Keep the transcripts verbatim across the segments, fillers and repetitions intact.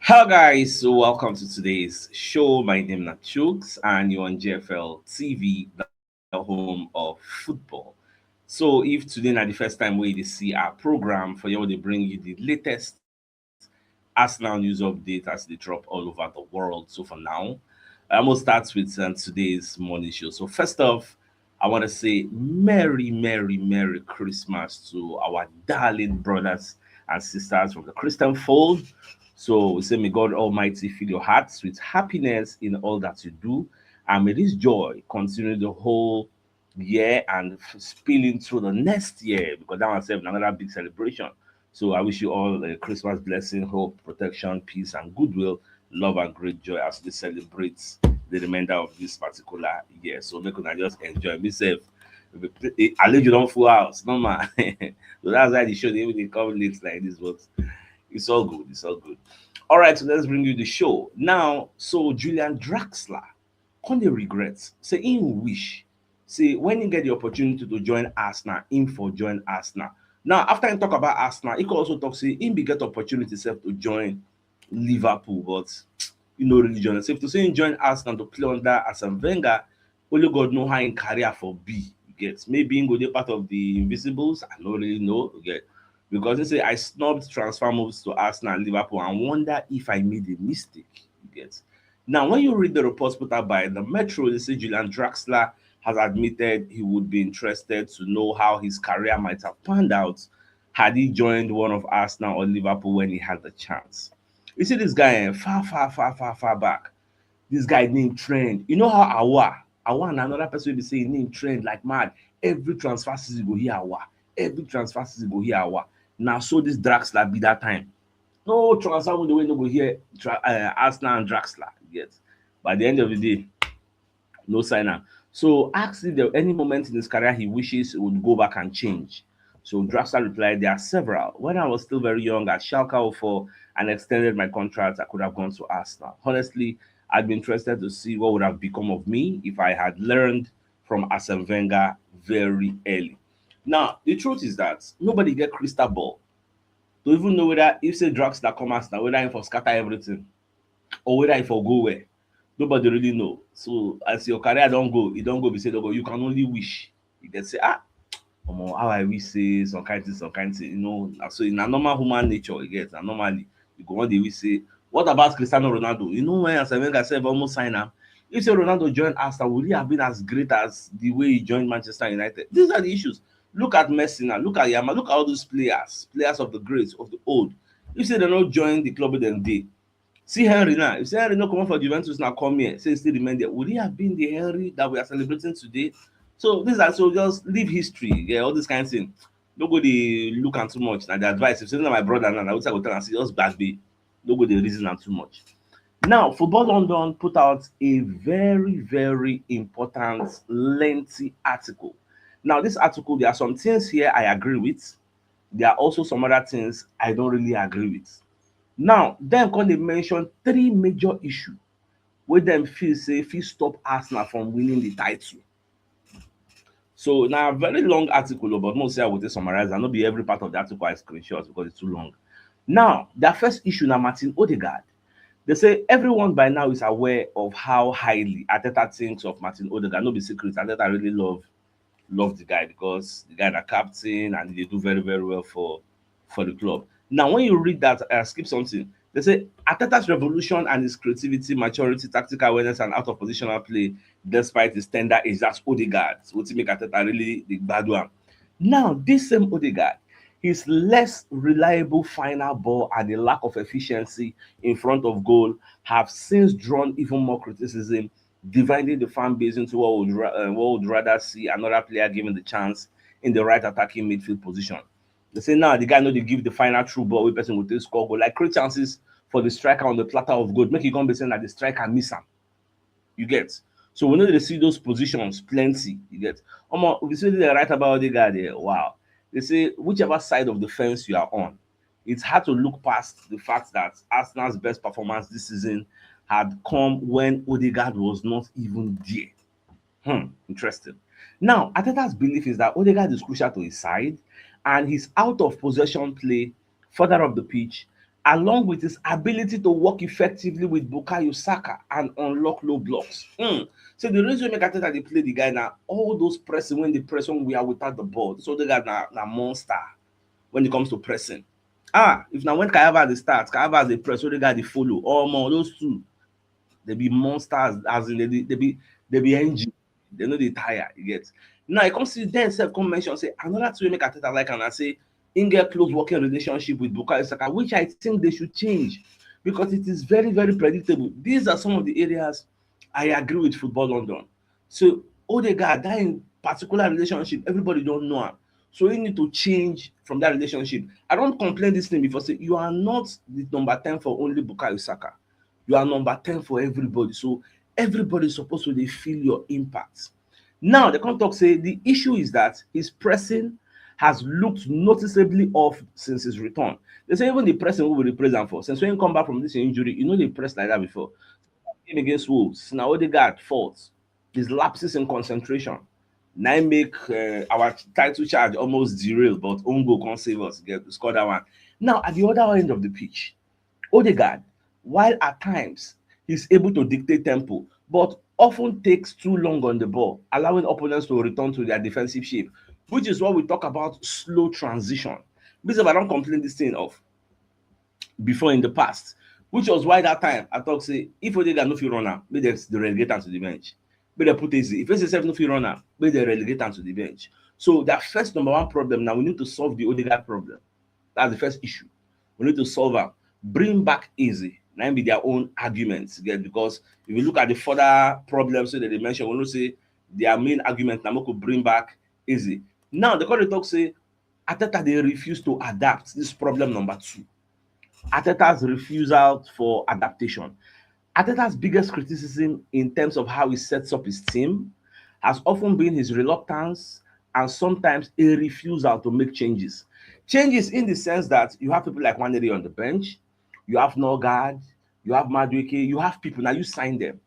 Hello, guys. So welcome to today's show. My name is Chooks, and you're on G F L T V, the home of football. So if today na the first time wey you dey see our program, for here we dey bring you the latest Arsenal news update as they drop all over the world. So for now, I almost start with um, today's morning show. So first off, I want to say Merry, Merry, Merry Christmas to our darling brothers and sisters from the Christian fold. So we say, may God Almighty fill your hearts with happiness in all that you do, and may this joy continue the whole year and f- spill into the next year, because that one serves another big celebration. So I wish you all a Christmas blessing, hope, protection, peace, and goodwill, love and great joy as we celebrate the remainder of this particular year. So make una just enjoy myself. Àlejò don full house, no man. So that's why the show dey even dey come late like this, but it's all good. It's all good. All right, so let's bring you the show now. So Julian Draxler come dey regret say im wish say when he get the opportunity to join Arsenal, im for join Arsenal. Now, after he talk about Arsenal, he could also talk say he be get opportunity sef to join Liverpool, but you know, really join. So if to say he join Arsenal to play under Arsene Wenger, only God know how in career for be. You get, maybe he go dey part of the invisibles. I don't really know. You get, because he say I snubbed transfer moves to Arsenal and Liverpool and wonder if I made a mistake. You get. Now, when you read the reports put out by the Metro, they say Julian Draxler has admitted he would be interested to know how his career might have panned out had he joined one of Arsenal or Liverpool when he had the chance. You see this guy eh, far, far, far, far, far back. This guy named Trend. You know how Awa, Awa and another person will be saying name Trend like mad. Every transfer season go here Awa. Every transfer season go here Awa. Now so this Draxler be that time. No transfer window wey no go here tra- uh, Arsenal and Draxler. Yes. By the end of the day, no sign am. So ask if there any moment in his career he wishes he would go back and change. So Draxler replied, there are several. When I was still very young at Schalke oh four and extended my contract, I could have gone to Arsenal. Honestly, I'd be interested to see what would have become of me if I had learned from Arsene Wenger very early. Now, the truth is that nobody get crystal ball to even know whether if say Draxler come Arsenal, whether he for scatter everything or whether he for go where. Nobody really know. So as your career don't go, it don't go be said, oh, you can only wish. You can say, ah, omo, how I wish say some kind thing, some kind thing, you know. So in a normal human nature, you get, and normally you go on the wish say, what about Cristiano Ronaldo? You know when Arsene Wenger sef almost sign am. If say Ronaldo join Arsenal, would he have been as great as the way he joined Manchester United? These are the issues. Look at Messi now. Look at Yamal. Look at all those players, players of the greats, of the old. If say they no join the club with them day, see Henry now. If say Henry no come for Juventus now, come here. Say he still remain there. Would he have been the Henry that we are celebrating today? So these are so just leave history. Yeah, all this kind of thing. No go dey look am too much. Now the advice, if say na my brother now, na wetin I go tell am say just gbagbe. No go dey reason am too much. Now, Football London put out a very, very important, lengthy article. Now, this article, there are some things here I agree with. There are also some other things I don't really agree with. Now, then come they mention three major issues where them feel say if you stop Arsenal from winning the title. So now a very long article, but no say I will just summarize. I no be every part of the article I screenshot because it's too long. Now, their first issue now Martin Odegaard. They say everyone by now is aware of how highly Arteta thinks of Martin Odegaard. No be secret, Arteta really love love the guy because the guy na captain and he dey do very, very well for for the club. Now, when you read that, uh, skip something. They say Arteta's revolution and his creativity, maturity, tactical awareness, and out of positional play, despite his tender age, that's Odegaard. So what make Arteta really the bad one? Now, this same Odegaard, his less reliable final ball and the lack of efficiency in front of goal have since drawn even more criticism, dividing the fan base into what would ra- uh, what would rather see another player given the chance in the right attacking midfield position. They say now the guy no dey give the final through ball wey person go take score goal. Like, create chances for the striker on the platter of gold. Make e come be say na the striker miss am. You get? So we know they see those positions plenty. You get? Omo, we see they write about the guy there. Wow. They say whichever side of the fence you are on, it's hard to look past the fact that Arsenal's best performance this season had come when Odegaard was not even there. Hmm, interesting. Now, Arteta's belief is that Odegaard is crucial to his side, and his out of possession play further up the pitch along with his ability to work effectively with Bukayo Saka and unlock low blocks. Mm. So the reason make Arteta dey play the guy now, all those pressing when they press when we are without the ball. So the guy na, na monster when it comes to pressing. Ah, if now when Kayava they start, Kayava they press, so the guy they follow. Oh, more those two, they be monsters as in they, they be they be engine. They know they tire. You get now. I come see then self come mention say another two make Arteta like and I say in get close working relationship with Bukayo Saka, which I think they should change because it is very, very predictable. These are some of the areas I agree with Football London. So Odegaard, that in particular relationship, everybody don't know him. So you need to change from that relationship. I don't complain this thing before. Say you are not the number ten for only Bukayo Saka. You are number ten for everybody. So everybody is supposed to they feel your impact. Now they come talk say the issue is that his pressing has looked noticeably off since his return. They say even the pressing we will replace him for since when he come back from this injury, you know they press like that before. Game against Wolves, now Odegaard fault, his lapses in concentration. Now make uh, our title charge almost derail, but Ongo can't save us. Get score that one. Now at the other end of the pitch, Odegaard, while at times he's able to dictate tempo, but often takes too long on the ball, allowing opponents to return to their defensive shape, which is what we talk about slow transition. Because I don't complain this thing of before in the past, which was why that time I talk say if Odegaard no fit run am, make dem dey relegate am to the bench. Make dem put easy. If S S F no fit run am, make dem relegate am to the bench. So that first number one problem now, we need to solve the Odegaard problem. That's the first issue. We need to solve am. Bring back easy. Now be their own arguments. Get because if you look at the further problems that they mention, we know say their main argument now we could bring back easy. Now they call the talk say Arteta they refuse to adapt. This problem number two. Arteta's refusal for adaptation. Arteta's biggest criticism in terms of how he sets up his team has often been his reluctance and sometimes a refusal to make changes. Changes in the sense that you have people like Nwaneri on the bench, you have Norgard, you have Madueke, you have people now you sign them.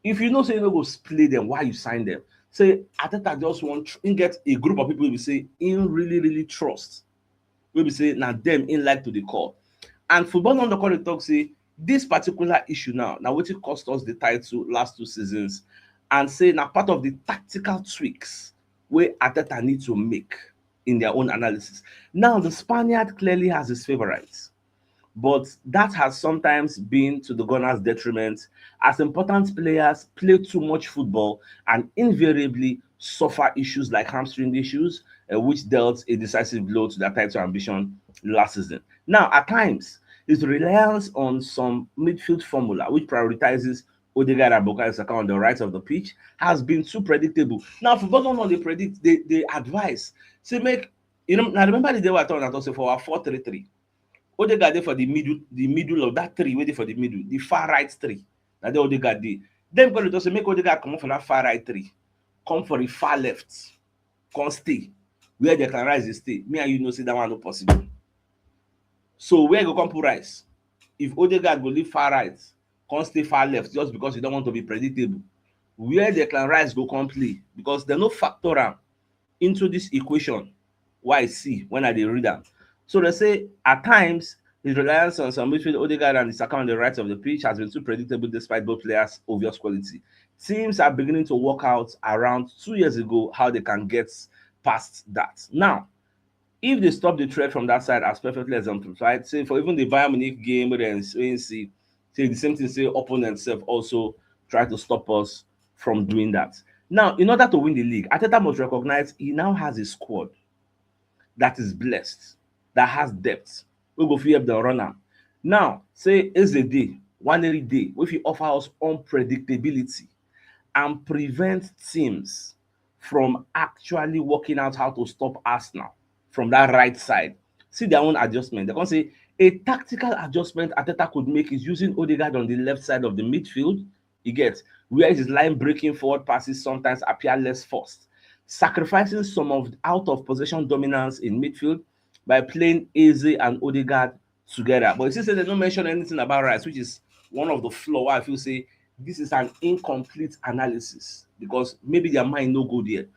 If you know say you no go play them, why you sign them? Say Arteta just want tr- him get a group of people we say him really really trust. We be say now them in like to the call. And football on the call talk say this particular issue now, now what it cost us the title last two seasons, and say now part of the tactical tweaks where Arteta need to make in their own analysis. Now the Spaniard clearly has his favorites, but that has sometimes been to the Gunners' detriment as important players play too much football and invariably suffer issues like hamstring issues, uh, which dealt a decisive blow to their title ambition last season. Now, at times, his reliance on some midfield formula, which prioritizes Odegaard and Bukayo Saka on the right of the pitch, has been too predictable. Now, football don't know they predict, they, they advise. Say make, you know, now remember the day I told I told say for our four three three, Odegaard dey for the middle, the middle of that three, waiting for the middle, the far right three. Now the Odegaard dey. Then go to say make Odegaard come up for that far right three, come for the far left, come stay where Declan Rice dey stay. Me and you know say that one no possible. So where go come put Rice? If Odegaard go leave far right, come stay far left just because you don't want to be predictable. Where Declan Rice go come play because they no factor am into this equation why I see when I dey read am. So they say at times his reliance on some midfield Odegaard and Saka on the right of the pitch has been too predictable despite both players' obvious quality. Teams are beginning to work out around two years ago how they can get past that. Now, if they stop the threat from that side as perfectly exemplified, say for even the Bayern Munich game where they say say the same thing say opponents have also try to stop us from doing that. Now, in order to win the league, Arteta must recognize he now has a squad that is blessed, that has depth. We go fit help them run am. Now, say Eze dey, Nwaneri dey, wey fit offer us unpredictability and prevent teams from actually working out how to stop Arsenal from that right side. See their own adjustment. They can say a tactical adjustment Arteta could make is using Odegaard on the left side of the midfield. You get where his line breaking forward passes sometimes appear less forced, sacrificing some of out of position dominance in midfield by playing Eze and Odegaard together. But you see, say they don't mention anything about Rice, which is one of the flaw why I feel say this is an incomplete analysis because maybe their mind no go there.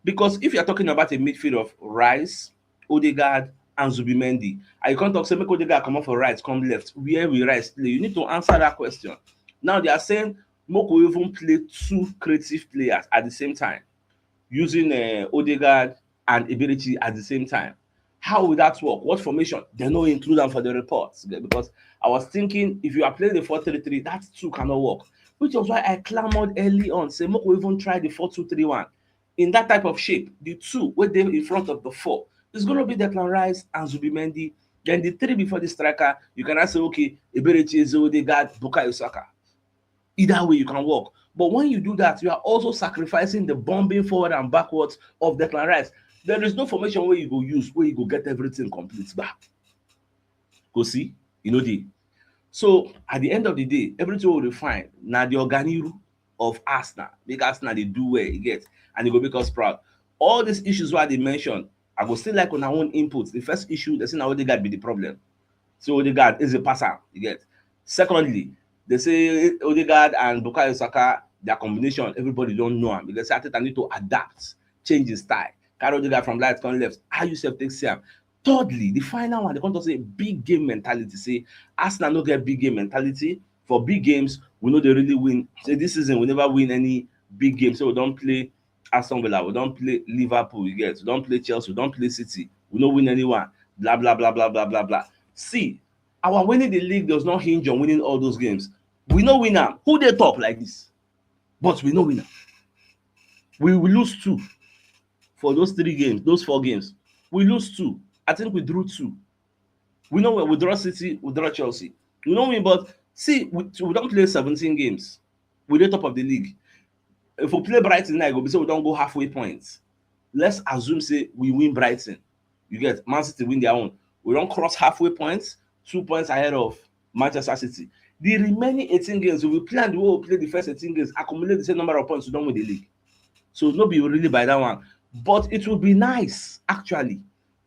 Because if you're talking about a midfield of Rice, Odegaard, and Zubimendi. And you can't talk say make Odegaard come off for right, come left. Where will Rice play? You need to answer that question. Now they are saying Moko even play two creative players at the same time, using uh, Odegaard and Eberechi at the same time. How will that work? What formation? They no include them for the reports because I was thinking if you are playing the four three three, that two cannot work. Which was why I clamored early on, say Moko even try the four two three one. In that type of shape, the two where they in front of the four, it's going to be Declan Rice and Zubimendi. Then the three before the striker, you can say, okay, Eberechi, Odegaard, Bukayo Saka. Either way, you can work. But when you do that, you are also sacrificing the bombing forward and backwards of Declan Rice. There is no formation where you go use, where you go get everything complete back. Go see, you know the. So at the end of the day, everything will be fine. Now the organiru of Arsenal, make Arsenal they do well, you get, and they go make us proud. All these issues why they mentioned, I go still like on our own inputs. The first issue, they say now Odegaard be the problem. So Odegaard is a passer, you get. Secondly, they say Odegaard and Bukayo Saka, their combination, everybody don't know him. Because I think I need to adapt, change his style. Carry Odegaard from right come left. How you self take see him? Thirdly, the final one, they come to say big game mentality. Say Arsenal no get big game mentality. For big games, we know they really win. Say this season we never win any big game. So we don't play Aston Villa, we don't play Liverpool, you get, we don't play Chelsea, we don't play City, we don't win anyone. Blah blah blah blah blah blah blah. See, our winning the league does not hinge on winning all those games. We no win am. Who they top like this? But we no win am. We will lose two for those three games, those four games. We lose two. I think we drew two. We know we draw City, we draw Chelsea. We don't win, but see, we, we don't play seventeen games. We the top of the league. If we play Brighton now, go be say we don't go halfway points. Let's assume say we win Brighton. You get Man City win their own. We don't cross halfway points, two points ahead of Manchester City. The remaining eighteen games, we plan the way we play the first eighteen games, accumulate the same number of points, we don't win the league. So no be really by that one. But it will be nice, actually,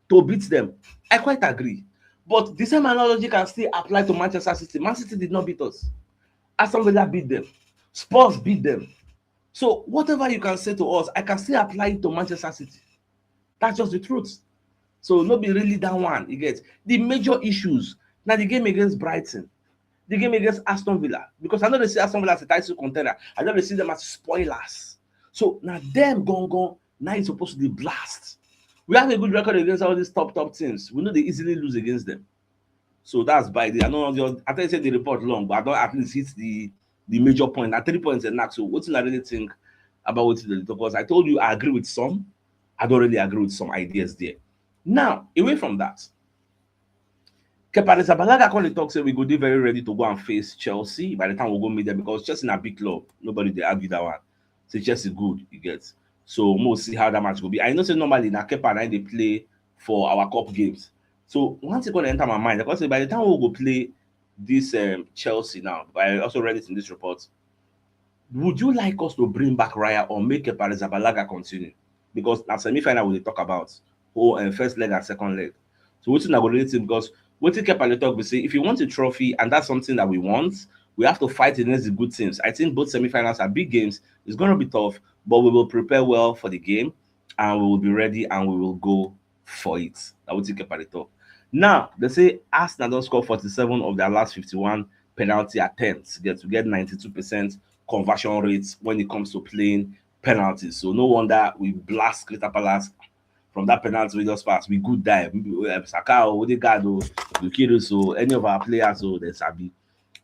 to beat them. I quite agree. But the same analogy can still apply to Manchester City. Man City did not beat us. Aston Villa beat them. Spurs beat them. So whatever you can say to us, I can still apply it to Manchester City. That's just the truth. So no be really that one. You get the major issues. Now the game against Brighton, the game against Aston Villa, because I know they see Aston Villa as a title contender. I know they see them as spoilers. So now them gone gone. Now it's supposed to be blast. We have a good record against all these top top teams. We know they easily lose against them. So that's by the I know just I tell you say the report long, but I don't at least hit the the major point. At three points and knock. So what do I really think about what the because I told you I agree with some, I don't really agree with some ideas there. Now, away from that, Kepa Arrizabalaga come dey talk say we go be very ready to go and face Chelsea by the time we go meet them because Chelsea na big club. Nobody they argue that one. Say Chelsea good, you get. So we'll see how that match will be. I know say normally na Kepa na they play for our cup games. So one thing gonna enter my mind because by the time we go play this um, Chelsea now, I also read it in this report. Would you like us to bring back Raya or make Kepa Arrizabalaga continue? Because na semi-final we dey talk about. Oh, and first leg and second leg. So wetin I go really think because wetin Kepa dey talk be say if you want a trophy and that's something that we want, we have to fight against the good teams. I think both semi-finals are big games. It's gonna be tough, but we will prepare well for the game and we will be ready and we will go for it. Na wetin Kepa dey talk. Now, they say Arsenal don't score forty-seven of their last fifty-one penalty attempts. Get to get ninety-two percent conversion rate when it comes to playing penalties. So no wonder we blast Crystal Palace from that penalty we just passed. We good dive. Saka, Odegaard, Lukiru, so any of our players, so they sabi.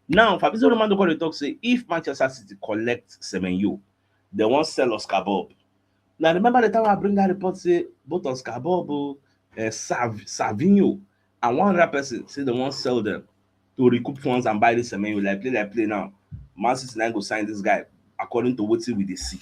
Now, Fabrizio Romano come dey talk say if Manchester City collect Semenyo, they won't sell Oscar Bob. Now remember the time I bring that report say both Oscar Bob, uh, Sav Savinho, and one other person say they won't sell them to recoup funds and buy this Semenyo like play like play now. Man City now go sign this guy according to what we they see.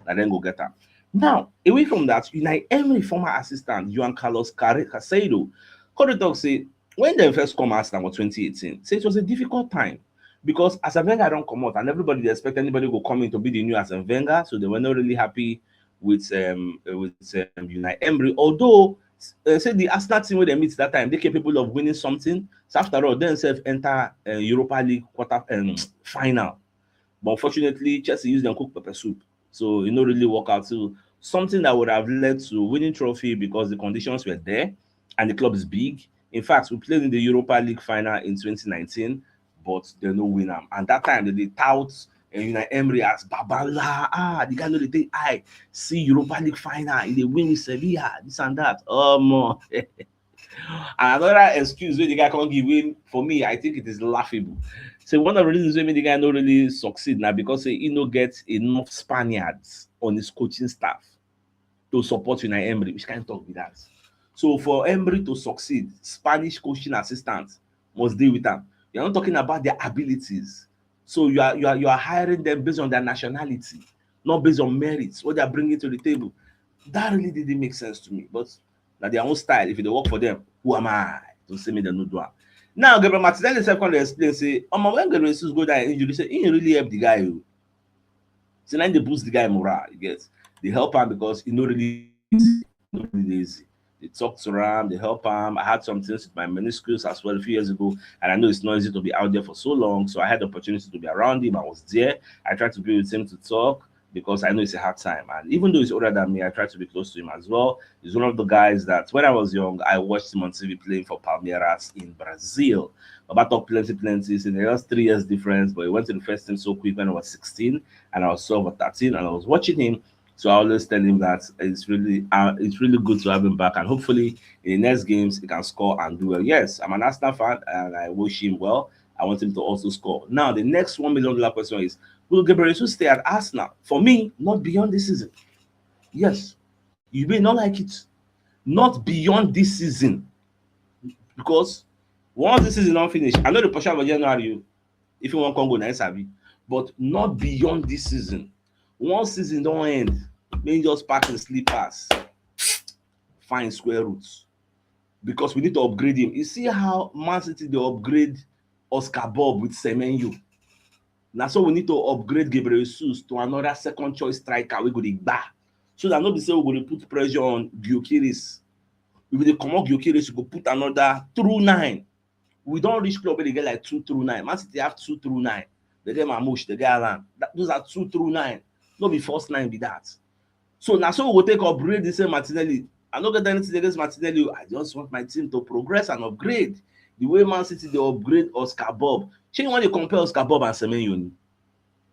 And then go get him. Now, away from that, Unai Emery former assistant Juan Carlos Casado, come dey talk say when they first come Arsenal for twenty eighteen, say it was a difficult time because as a Wenger don't come out and everybody they expect anybody go come in to be the new as a Wenger, so they were not really happy with um with um, Unai Emery. Although uh, say the Arsenal team when they meet that time, they capable of winning something. So after all, themselves enter uh, Europa League quarter um, final. But unfortunately, Chelsea used them cook pepper soup, so it not really work out. So something that would have led to winning trophy because the conditions were there. and the club is big. In fact, we played in the Europa League final in twenty nineteen, but they no win am. And that time, they dey tout uh, Unai Emery as Babala. Ah, the guy no dey take eye. See Europa League final, he dey win with Sevilla, this and that. Um, and another excuse wey the guy come give, wey for me, I think it is laughable. So one of the reasons wey make the guy no really succeed na because say he no get enough Spaniards on his coaching staff to support Unai Emery. Which kind of talk be that? So for Emery to succeed, Spanish coaching assistants must deal with am. You're not talking about their abilities. So you are you are you are hiring them based on their nationality, not based on merits, what they are bringing to the table. That really didn't make sense to me. But na their own style. If e dey work for them, who am I to say make dem no do am? Now, Gabriel Martinelli sef come dey explain say, omo, when Gabriel Jesus go down injury, say he really help the guy o. Say na him dey boost the guy morale, you get? Dey help am because e no really easy. No really easy. They talk to am, they help am. I had some things with my meniscus as well a few years ago, and I know it's not easy to be out there for so long. So I had the opportunity to be around him. I was there. I tried to be with him to talk because I know it's a hard time. And even though he's older than me, I try to be close to him as well. He's one of the guys that when I was young, I watched him on T V playing for Palmeiras in Brazil. Baba talk plenty, plenty. Say there's just three years difference, but he went to the first team so quick when I was sixteen and I was twelve or thirteen, and I was watching him. So I always tell him that it's really uh, it's really good to have him back, and hopefully in the next games he can score and do well. Yes, I'm an Arsenal fan and I wish him well. I want him to also score. Now the next one million dollar question is: will Gabriel Jesus stay at Arsenal? For me, not beyond this season. Yes, you may not like it, not beyond this season, because once this season don finish, I know the push out for January. If you want Congo, na sabi, but not beyond this season. Once season don end, make just pack him slippers, find square roots, because we need to upgrade him. You see how Man City dey upgrade Oscar Bob with Semenyo. Na so we need to upgrade Gabriel Jesus to another second choice striker wey go dey gba, so that no be say we go dey put pressure on Gyökeres. If we dey comot Gyökeres, we go put another through nine. We don reach club wey dey get like two through nine. Man City have two through nine. They get Marmoush, they get Allan. That, those are two through nine. No be first nine be that. So na so we go take upgrade the same Martinelli. I no get anything against Martinelli. I just want my team to progress and upgrade the way Man City dey upgrade Oscar Bob. Shey you wan dey compare Oscar Bob and Semenyo ni?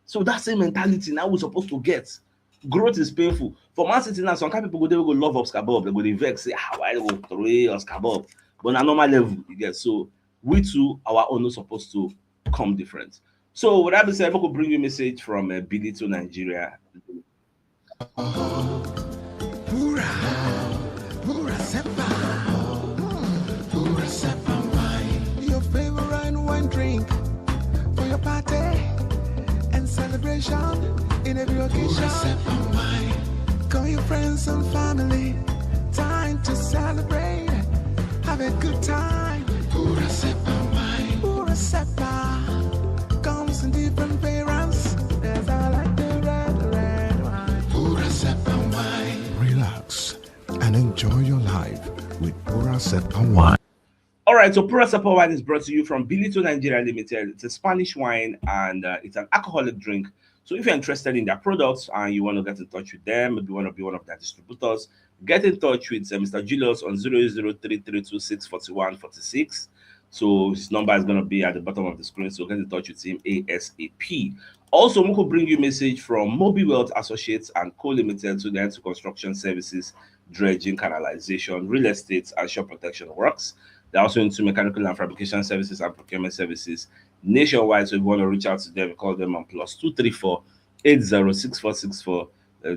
So that same mentality now we supposed to get. Growth is painful. For Man City now, some kind of people go dey go love Oscar Bob. They go dey vex, say, ah, why they go throw away Oscar Bob? But na normal level you get. So we too, our own no supposed to come different. So with that being said, I go bring you a message from uh, Billy to Nigeria. Pura, pura sepa, pura sepa wine. Your favorite wine drink for your party and celebration in every occasion. Pura sepa wine. Call your friends and family. Time to celebrate. Have a good time. Pura sepa wine. Pura sepa comes in different variants. There's I like the red, red wine. Pura sepa wine. Relax and enjoy your life with Pura Sepa wine. All right, so Pura Sepa wine is brought to you from Bilito Nigeria Limited. It's a Spanish wine and uh, it's an alcoholic drink. So if you're interested in their products and you want to get in touch with them, maybe you want to be one of their distributors, get in touch with uh, Mister Julius on zero zero three three two six forty-one forty-six. So his number is going to be at the bottom of the screen. So get in touch with him ASAP. Also, we could bring you message from Mobi Wealth Associates and Co Limited to the end to construction services, dredging, canalization, real estate, and shop protection works. They're also into mechanical and fabrication services and procurement services nationwide. So if you want to reach out to them, call them on plus two three four eight zero six four six four. Uh,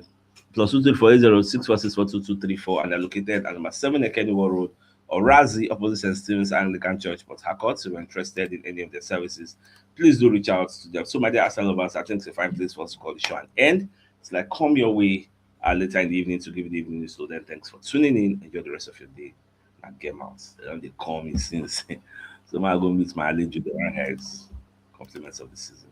plus two three four eight zero six four six four two two three four, and they're located at number seven Ekeniwo Road, Orazi, opposite Saint Stephen's Anglican Church, Port Harcourt. So if you're interested in any of their services, please do reach out to them. So my dear Arsenal lovers, I think it's a fine place for us to call the show and end. It's like come your way uh, later in the evening to give you the evening news. So then thanks for tuning in. Enjoy the rest of your day. And game out. They don't they call me since. So I go meet my legend the one heads. Compliments of the season.